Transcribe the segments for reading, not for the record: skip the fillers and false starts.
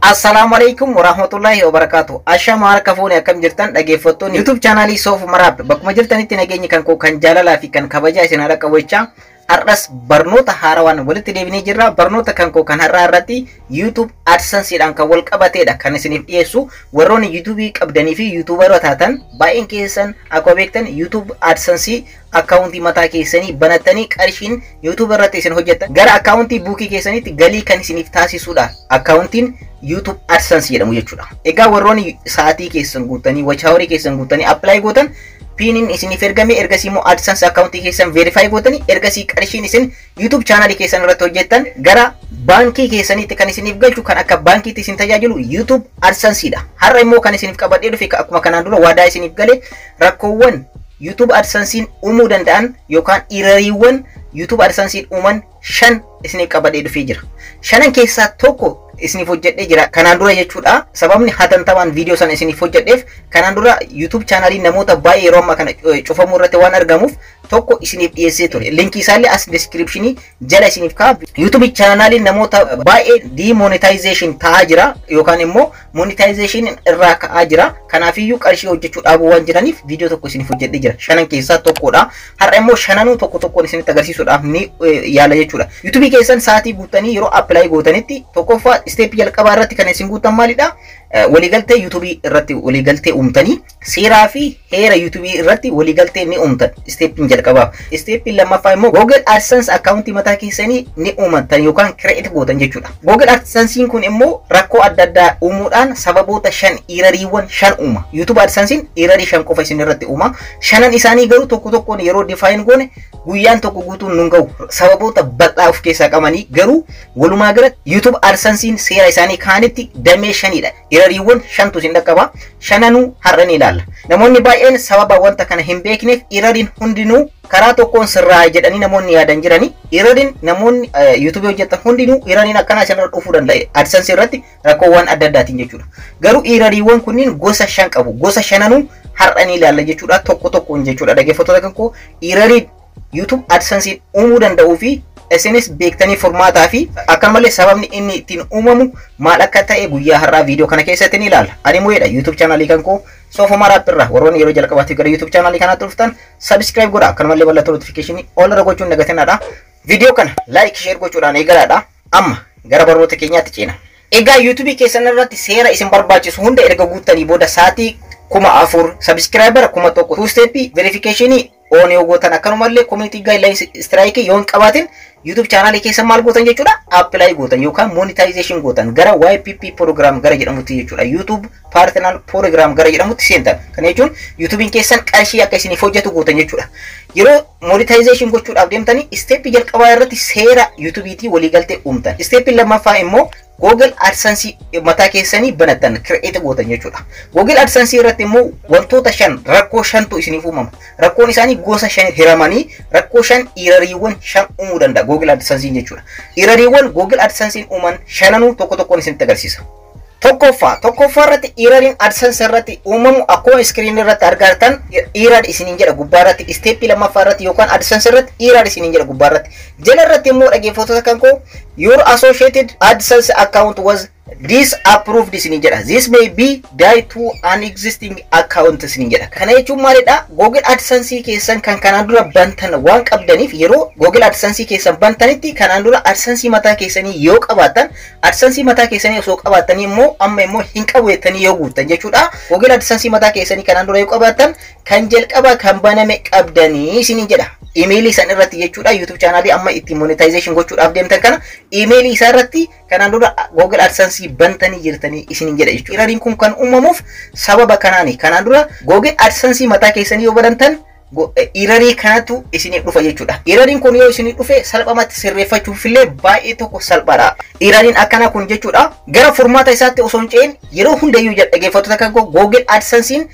Assalaamu alaikum warahmatullahi wabarakatuh. Ashama harka fuune, akkam jirtan dhaggeeffattoonni YouTube chaanaalii Soof Maraab? Bakkuma jirtanitti nageenyi kan koo kan jaalalaa fi kan kabajaa isin haadha qabachaa, har'as barnoota haarawaan walitti deebinee jirra. Barnoota kan koo kan har'aa irratti YouTube AdSenseedhaan kan wal qabateedha kan isiniif dhiyeessu. Warroonni YouTube qabdanii fi YouTuberoota taatan baay'een keessan akkuma beektan YouTube AdSense akkaawuntii mataa keessanii banattanii qarshiin YouTube irratti isin hojjettan gara akkaawuntii buukii keessanitti galii kan isiniif taasisudha. Akkaawuntiin YouTube AdSense jedhamu jechuudha. Egaa warroonni sa'aatii keessan guutanii, watch hourii keessan guutanii apply gootan, PINiin isiniif ergame, ergasii immoo AdSense akkaawuntii keessan verify gootanii, ergasii qarshiin isin YouTube chaanaalii keessan irratti hojjettan gara baankii keessaniitti kan isiniif galchu, kan akka baankiitti isin tajaajilu YouTube AdSenseedha. Har'a immoo kan isiniif qabadhee dhufe, akkuma kanaan dura waadaa isiniif gale, rakkoowwan YouTube AdSensein uumuu danda'an yookaan erroriiwwan YouTube AdSensein uuman shan isiniif qabadhee dhufee jira. Shanan keessaa tokko isiniif hojjedhee jira kanaan dura jechuudha. Sababni hatantamaan viidiyoo sana isiniif hojjedheef kanaan dura YouTube chaanaalii namoota baay'ee yeroo ammaa kana cufamuu irratti waan argamuuf tokko isiniif dhiyeessee ture. Linkii isaallee as descriptionii jala isiniif kaa'a. YouTube chaanaaliin namoota baay'ee demonetization ta'aa jira yookaan immoo monetization irraa ka'aa jira. Kanaafiyyuu qarshii hojjechuu dhaabuu waan jiraniif viidiyoo tokko isiniif hojjedhee jira. Shanan keessaa tokkodha. Har'a immoo shananuu tokko tokkoon isinitti agarsiisuudhaaf ni yaala jechuudha. YouTube keessan sa'aatii guuttanii yeroo apply gootanitti, tokkoffaa step jalqabaa irratti kan isin guuttan maalidha? Waliigaltee YouTube irratti waliigaltee uumtanii, seeraa fi heera YouTube irratti waliigaltee ni uumtan steppiin jalqabaa. Steppiin lammaffaa immoo Google AdSense akkaawuntii mataa keessanii ni uumatan yookaan create gootan jechuudha. Google AdSensein kun immoo rakkoo adda addaa uumuudhaan sababoota shan, erroriiwwan shan uuma. YouTube AdSensein errorii shan qofa isin irratti uuma. Shanan isaanii garuu tokko tokkoon yeroo define goone guyyaan tokko guutuun nun gahu. Sababoota bal'aa of keessaa qabanii, garuu walumaa galatti YouTube AdSensein seera isaanii kaanitti damee shanidha. Erroriiwwan shantu isin dhaqqaba. Shananuu har'a ni ilaalla. Namoonni baay'een sababa wanta kana hin beekneef erroriin hundinuu karaa tokkoon sirraa jedhanii namoonni yaadan jirani. Erroriin namoonni YouTube hojjetan hundinuu erroriin akkanaa isinirra dhufuu danda'a. AdSense irratti rakkoowwan adda addaatiin jechuudha. Garuu erroriiwwan kunniin gosa shan qabu. Gosa shananuu har'a ni ilaalla jechuudha. Tokko tokkoon jechuudha. Dhaggeeffattoota kan koo, erroriin YouTube AdSense uumuu danda'uu fi isinis beektanii furmaataa fi akkanumallee sababni inni ittiin uumamu maal akka ta'e guyyaa har'aa viidiyoo kana keessatti ni ilaalla. Ani Mu'eedha. YouTube chaanaalii kan koo Soofo Maraap irraa. Warroonni yeroo jalqabaatiif gara YouTube chaanaalii kanaatti dhuftan subscribe godha. Akkanumallee mallattoo notificationii all irra gochuun dagatinaadha. Viidiyoo kana like, share gochuudhaan eegalaadha. Amma gara barnoota keenyaatti ceena. Egaa YouTube keessan irratti seera isin barbaachisu hunda erga guuttanii booda, sa'aatii 4000, subscriber 1000, two step verificationii on yoo gootan, akkanumallee community guidelines strike yoo hin qabaatin, YouTube chaanaalii keessa maal gootan jechuudha? Apply gootan yookaan monetization gootan, gara YPP program gara jedhamutti jechuudha. YouTube Partner Program gara jedhamutti seentan. Kana jechuun YouTubein keessan qarshii akka isiniif hojjetu gootan jechuudha. Yeroo monetization gochuudhaaf deemtanii, step jalqabaa irratti seera YouTubeetii waliigaltee uumtan. Step lammaffaa immoo Google AdSense mataa keessanii banattan, create gootan jechuudha. Google AdSense irratti immoo wantoota shan, rakkoo shantu isiniif uumama. Rakkoon isaanii gosa shan hiramanii rakkoo shan, erroriiwwan shan uumuu danda'a Google AdSense jechuudha. Erroriiwwan Google AdSense uuman shananuu tokko tokkoon isinitti agarsiisa. Tokkoffaa irratti erroriin AdSense irratti uumamu akkuma screen irratti argattan error isiniin jedha gubbaa irratti, step lammaffaa irratti yookaan AdSense irratti error isiniin jedha gubbaa irratti. Jala irratti immoo, dhaggeeffattoota kan koo, "Your associated AdSense account was disapproved" isiniin jedha. "This may be due to an existing account" isiniin jedha. Kana jechuun maalidha? Google AdSense keessan kan kanaan dura bantan waan qabdaniif, yeroo Google AdSense keessan bantanitti kanaan dura AdSense mataa keessanii yoo qabaattan, AdSense mataa keessanii osoo qabaattanii immoo amma immoo hin qabu jettanii yoo guuttan jechuudha. Google AdSense mataa keessanii kanaan dura yoo qabaattan, kan jalqaba kan baname qabdanii isiniin jedha. Imeelii san irratti jechuudha. YouTube chaanaalii amma ittiin monetization gochuudhaaf deemtan kana imeelii isaa irratti kanaan dura Google AdSense bantanii jirtanii isiniin jedha jechuudha. Erroriin kun kan uumamuuf sababa kanaani. Kanaan dura Google AdSense mataa keessanii yoo bantan errorii kanatu isiniif dhufa jechuudha. Erroriin kun yoo isiniif dhufe salphumatti sirreeffachuuf illee baay'ee tokko salphaadha. Erroriin akkana kun jechuudha. Gara furmaata isaatti osoo hin ce'in, yeroo hundayyuu dhaggeeffattoota kan koo, Google AdSensein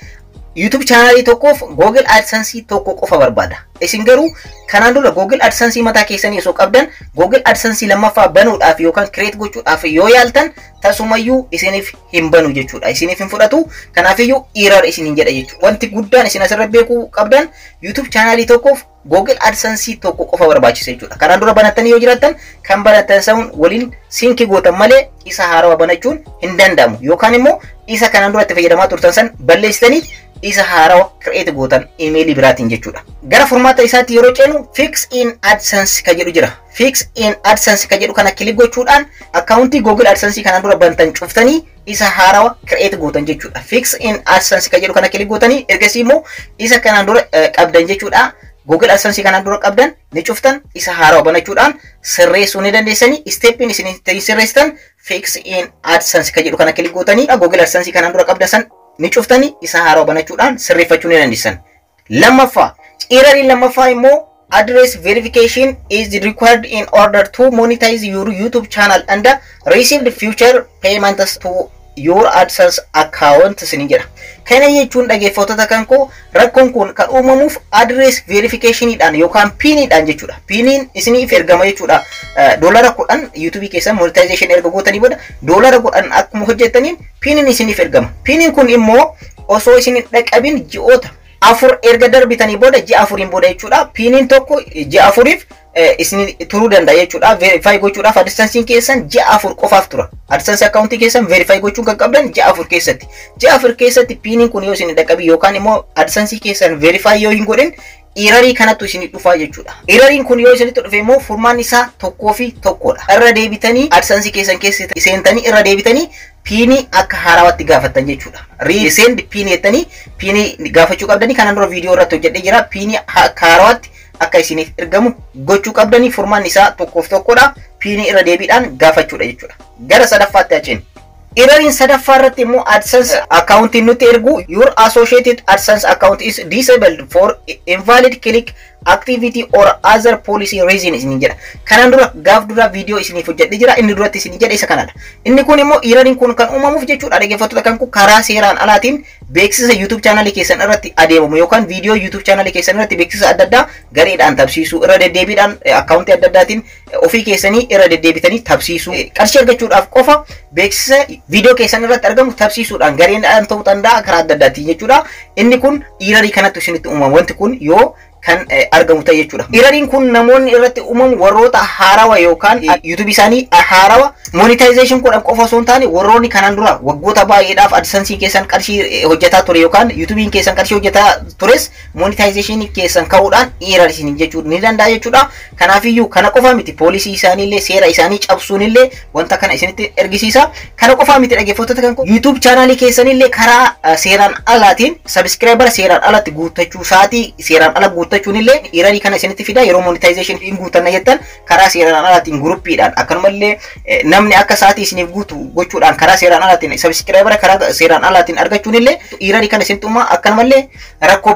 YouTube chaanaalii tokkoof Google AdSense tokko qofa barbaada. Isin garuu kanaan dura Google AdSense mataa keessanii osoo qabdan Google AdSense lammaffaa banuudhaaf yookaan create gochuudhaaf yoo yaaltan tasumayyuu isiniif hin banu jechuudha. Isiniif hin fudhatu. Kanaafiyyuu error isiniin jedha jechuudha. Wanti guddaan isin asirra beekuu qabdan YouTube chaanaalii tokkoof Google AdSense tokko qofa barbaachisa jechuudha. Kanaan dura banattanii yoo jiraattan, kan banattan san waliin sync gootan malee isa haarawaa banachuun hin danda'amu. Yookaan immoo isa kanaan dura itti fayyadamaa turtan san balleessitanii isa haarawaa create gootan imeelii biraatiin jechuudha. Gara furmaata isaatti yeroo ceenu, "Fix in AdSense" ka jedhu jira. "Fix in AdSense" ka jedhu kana click gochuudhaan akkaawuntii Google AdSense kanaan dura bantan cuftanii isa haarawaa create gootan jechuudha. "Fix in AdSense" ka jedhu kana click gootanii, ergasii immoo isa kanaan dura qabdan jechuudha. Google AdSense kanaan dura qabdan ni cuftan, isa haarawaa banachuudhaan sirreessuu ni dandeessanii. Steppiin isin ittiin sirreessitan, "Fix in AdSense" ka jedhu kana click gootanii, Google AdSense kanaan dura qabdan san ni cuftanii, isa haarawaa banachuudhaan sirreeffachuu ni dandeessan. Lammaffaa, erroriin lammaffaa immoo "Address verification is required in order to monetize your YouTube channel and receive future payments to your AdSense account" isiniin jedha. Kana jechuun, dhaggeeffattoota kan koo, rakkoon kun kan uumamuuf address verificationidhaan yookaan PINiidhaan jechuudha. PINiin isiniif ergama jechuudha. $10 YouTube keessan monetization erga gootanii booda, $10 akkuma hojjettaniin PINiin isiniif ergama. PINiin kun immoo osoo isin hin dhaqqabin ji'oota 4 erga darbitanii booda, ji'a 4n booda jechuudha. PINiin tokko ji'a 4f isin turuu danda'a jechuudha. Verify gochuudhaaf AdSense keessan ji'a 4 qofaaf tura. AdSense akkaawuntii keessan verify gochuun kan qabdan ji'a 4 keessatti. Ji'a 4 keessatti PINiin kun yoo isin hin dhaqqabin yookaan immoo AdSense keessan verify yoo hin godhin, errorii kanattu isin dhufaa jechuudha. Erroriin kun yoo isinitti dhufe immoo furmaan isaa tokkoo fi tokkodha. Irra deebitanii AdSense keessan keessa seentanii, irra deebitanii PINii akka haarawaatti gaafattan jechuudha. "Resend PIN" jettanii PINii gaafachuu qabdanii. Kanaan dura viidiyoo irratti hojjedhee jira. PINii akka haarawaatti akka isiniif ergamu gochuu qabdanii. Furmaan isaa tokkoof tokkodha. PINii irra deebiidhaan gaafachuudha jechuudha. Gara sadaffaatti achiin. Erroriin sadaffaa irratti immoo AdSense akkaawuntiin nutti ergu "Your associated AdSense account is disabled for invalid click activity or other policy reason" isiniin jedha. Kanaan dura gaaf dura viidiyoo isiniif hojjedhee jira. Inni duratti isinii jedhe isa kanadha. Inni kun immoo erroriin kun kan uumamuuf jechuudha. Dhaggeeffattoota kan kun, karaa seeraan alaatiin beeksisa YouTube chaanalii keessan irratti adeemamu yookaan viidiyoo YouTube chaanalii keessan irratti beeksisa adda addaa gareedhaan tabsiisuu, irra deddeebiidhaan akkaawuntii adda addaatiin ofii keessanii irra deddeebitanii tabsiisuu, qarshii argachuudhaaf qofa beeksisa viidiyoo keessan irratti argamu tabsiisuudhaan gareedhaan ta'uu danda'a, karaa adda addaatiin jechuudha. Inni kun errorii kanatti isinitti uumama. Wanti kun yoo kan argamu ta'e jechuudha. Erroriin kun namoonni irratti uumamu warroota haarawa yookaan YouTube isaanii haarawa monetization godhan qofa osoo hin taane, warroonni kanaan dura waggoota baay'eedhaaf AdSense keessan qarshii hojjetaa ture yookaan YouTube'n keessan qarshii hojjetaa tures monetization keessan ka'uudhaan error isin jechuu ni danda'a jechuudha. Kanaafiyyuu kana qofa miti, policy isaaniillee, seera isaanii cabsuunillee wanta kana isinitti ergisiisa. Kana qofa miti, dhaggeeffattoota kan YouTube chaanaalii keessanillee karaa seeraan alaatiin subscriber seeraan alatti guuttachuu, sa'aatii seeraan ala guuttachuun illee errorii kana isinitti fida. Yeroo monetization hin guutanna jettan, karaa seeraan alaatiin groupiidhaan, akkanumallee namni akka sa'aatii isiniif guutu gochuudhaan, karaa seeraan alaatiin subscriber karaa seeraan alaatiin argachuun illee errorii kana isinitti uuma. Akkanumallee rakkoo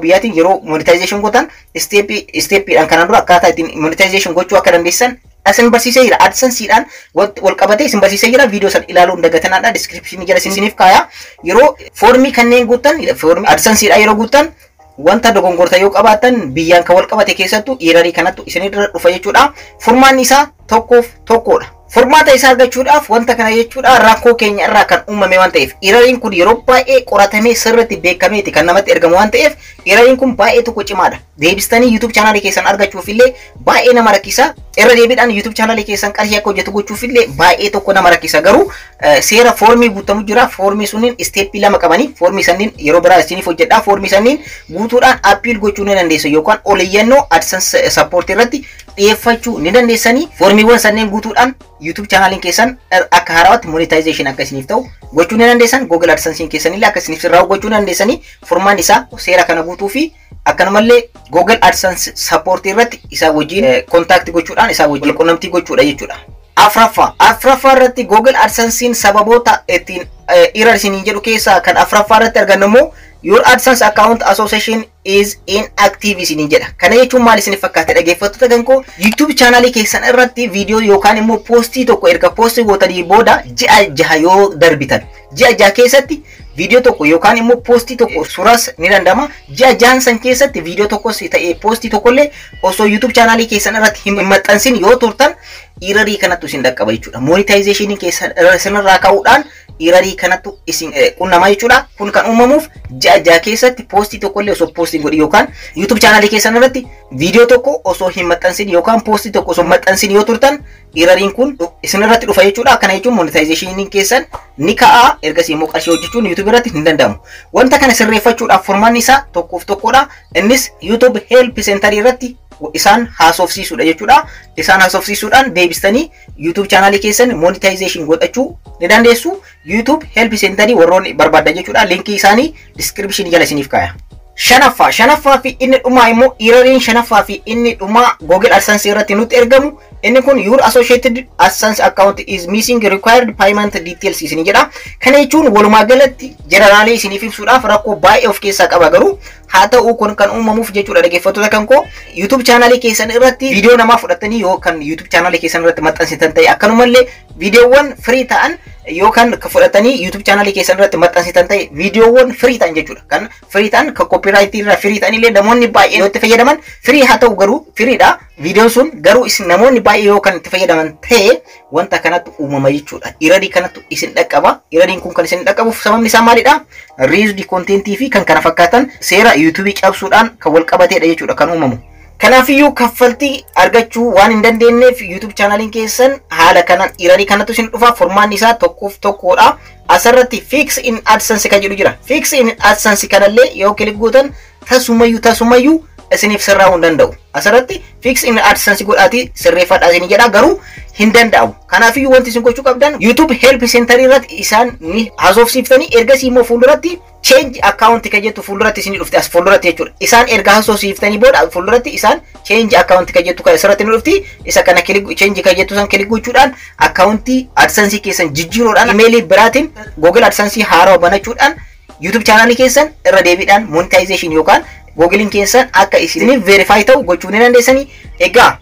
biyyaatiin yeroo monetization gootan, stepii steppiidhaan kanaan dura akkaataa ittiin monetization gochuu akka dandeessan isin barsiisee jira. AdSenseedhaan wal qabatee isin barsiisee jira. Viidiyoo san ilaaluun dagatanaadha. Description jala isiniif kaaya. Yeroo foormii kanneen guuttan, foormii AdSenseedhaan yeroo guuttan, wanta dogongorta yoo qabaattan, biyyaan kan wal qabate keessattuu errorii kanattu isinirra dhufa jechuudha. Furmaanni isaa tokkoof tokkodha. Furmaata isaa argachuudhaaf wanta kana jechuudha, rakkoo keenya irraa kan uumame waan ta'eef, erroriin kun yeroo baay'ee qoratamee sirriitti beekameeti kan namatti ergamu waan ta'eef, erroriin kun baay'ee tokko cimaadha. Deebistanii YouTube chaanaalii keessan argachuuf illee baay'ee nama rakkisa. Irra deebiidhaan YouTube chaanaalii keessan qarshii akka hojjetu gochuuf illee baay'ee tokko nama rakkisa. Garuu seera foormii guutamu jira. Foormii sunniin steppii lama qabanii, foormii sanniin yeroo biraa isiniif hojjedha. Foormii sanniin guutuudhaan appeal gochuu ni dandeessu yookaan oliyyannoo AdSense support irratti dhiyeeffachuu ni dandeessanii. Foormiiwwan sanneen guutuudhaan YouTube chaanaaliin keessan akka haarawaatti monetization akka isiniif ta'u gochuu ni dandeessan. Google AdSense keessan illee akka isiniif sirraa'u gochuu ni dandeessanii. Furmaan isaa seera kana guutuu fi akkanumallee Google AdSense support irratti isaa wajjin contact gochuudhaan isaa wajjin qunnamtii gochuudha jechuudha. Afraffaa irratti Google AdSense'n sababoota ittiin error isiniin jedhu keessaa kan afraffaa irratti argannu immoo "Your AdSense account association is inactive" isiniin jedha. Kana jechuun maal isiniif fakkaate, dhaggeeffattoota kan koo? YouTube chaanaalii keessan irratti viidiyoo yookaan immoo postii tokko erga postii gootanii booda ji'a 6 yoo darbitan, ji'a 6 keessatti viidiyoo tokko yookaan immoo postii tokko, suuraas ni danda'ama. Ji'a 6n san keessatti viidiyoo tokkos ta'ee postii tokkollee osoo YouTube chaanaalii keessan irratti hin maxxansin yoo turtan, errorii kanattu isin dhaqqaba jechuudha. Monetization keessan isinirraa ka'uudhaan Errorii kanattu isin qunnamaa jechuudha. Kun kan uumamuuf ji'a 6 keessatti poostii tokkollee osoo poostii hin godhin yookaan YouTube chaanaalii keessan irratti viidiyoo tokko osoo hin maxxansin yookaan poostii tokko osoo maxxansin yoo turtan erroriin kun isin irratti dhufa jechuudha. Kana jechuun monetizationiin keessan ni ka'a, ergasii immoo qarshii hojjechuun YouTube irratti hin danda'amu. Wanta kana sirreeffachuudhaaf furmaanni isaa tokkoof tokkodha. Innis YouTube Help Center irratti isaan haasofsiisuudha jechuudha. Isaan haasofsiisuudhaan deebistanii YouTube chaanaalii keessan monetization godhachuu ni dandeessu. YouTube Help Center warroonni barbaadan jechuudha. Linkii isaanii description jala isiniif kaaya. Shanaffaa fi inni dhumaa immoo, erroriin shanaffaa fi inni dhumaa Google AdSense irratti nutti ergamu, inni kun "Your associated AdSense account is missing required payment details" isin jedha. Kana jechuun walumaa galatti generalii isiniif ibsuudhaaf rakkoo baay'ee of keessaa qaba, garuu haa ta'u, kun kan uumamuuf jechuudha, dhaggeeffattoota kan koo, YouTube chaanaalii keessan irratti viidiyoo namaa fudhatanii yoo kan YouTube chaanaalii keessan irratti maxxansitan ta'e, akkanumallee viidiyoowwan free ta'an yookaan fudhatanii YouTube chaanaalii keessan irratti maxxansitan ta'e, viidiyoowwan free ta'an jechuudha. Kan free ta'an, kan copyright irraa free ta'an illee namoonni baay'een yoo itti fayyadaman, free haa ta'u garuu freedha. Viidiyoon sun garuu isin namoonni baay'ee yoo kan itti fayyadaman ta'e wanta kanatti uumama jechuudha. Errorii kanattu isin dhaqqaba. Erroriin kun kan isin dhaqqabuuf sababni isaa maalidha? Reused contentii fi kan kana fakkaatan seera YouTube cabsuudhaan kan wal qabateedha jechuudha kan uumamu. Kanaafiyyuu kaffaltii argachuu waan hin dandeenyeef YouTube chaanaliin keessan haala kanaan errorii kanatu isin dhufa. Furmaanni isaa tokkoof tokkodha. Asirratti "Fix in AdSense" kan jedhu jira. "Fix in AdSense" kanallee yoo click gootan tasumayyuu tasumayyuu isiniif sirraa'uu hin danda'u. Asirratti "Fix in AdSense" godhaatii sirreeffadhaa isin jedha, garuu hin danda'amu. Kanaafiyyuu wanti isin gochuu qabdan YouTube Help Center irratti isaan ni haasofsiiftanii, ergasii immoo fuulduratti "Change account" kan jettu fuulduratti isin dhufti, as fuulduratti jechuudha. Isaan erga haasofsiiftanii booda fuulduratti isaan "Change account" kan jettu kan asirratti ni dhufti. Isa kana click, "Change" kan jettu san click gochuudhaan akkaawuntii AdSense keessan jijjiiruudhaan, imeelii biraatiin Google AdSense haarawaa banachuudhaan YouTube chaanaalii keessan irra deebiidhaan monetization yookaan Googlein keessan akka isiniif verify ta'u gochuu ni dandeessanii. Egaa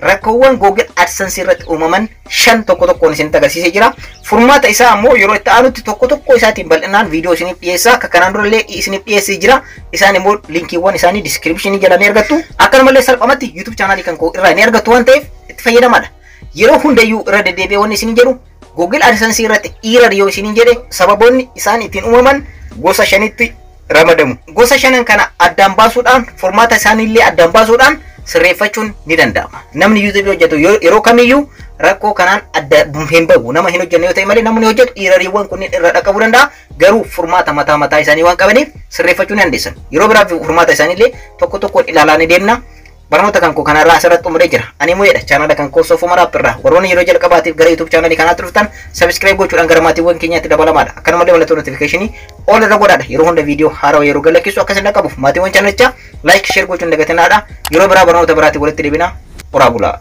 rakkoowwan Google AdSense irratti uumaman shan tokko tokkoon isinitti agarsiisee jira. Furmaata isaa ammoo yeroo itti aanutti tokko tokko isaatiin bal'inaan viidiyoo isiniif dhiyeessa. Akka kanaan durallee isiniif dhiyeessee jira. Isaan immoo linkiiwwan isaanii descriptionii jala ni argattu. Akkanumallee salphumatti YouTube chaanaalii kan koo irraa ni argattu waan ta'eef itti fayyadamadha. Yeroo hundayyuu irra deddeebi'ee wanni isin jedhu, Google AdSense irratti error yoo isiniin jedhe, sababoonni isaan ittiin uumaman gosa shanitti ramadamu. Gosa shanan kana addaan baasuudhaan, furmaata isaaniillee addaan baasuudhaan sirreeffachuun ni danda'ama. Namni YouTube hojjetu yeroo kamiyyuu rakkoo kanaan adda hin bahu. Nama hin hojjenne yoo ta'e malee namni hojjetu erroriiwwan kunneen irra dhaqqabuu danda'a. Garuu furmaata mataa mataa isaanii waan qabaniif sirreeffachuu ni dandeessan. Yeroo biraaf furmaata isaaniillee tokko tokkoon ilaalaa ni deemna. Barnoota kan koo kanarraa asirratti xumuree jira. Ani mo'eedha. Chaanala kan koo Soofuma Raap irraa. Warroonni yeroo jalqabaatiif gara YouTube chaanalii kanaatti dhuftan subscribe gochuudhaan gara maatiiwwan keenyaatti dabalamaadha. Akkanumallee mallattoo notificationii all irra godhaadha. Yeroo hunda viidiyoo haarawaa yeroo gadlakkisu akka isin dhaqqabuuf maatiiwwan chaanalichaa like, share gochuun dagatinaadha. Yeroo biraa barnoota biraatiin walitti deebina. Horaa bulaa.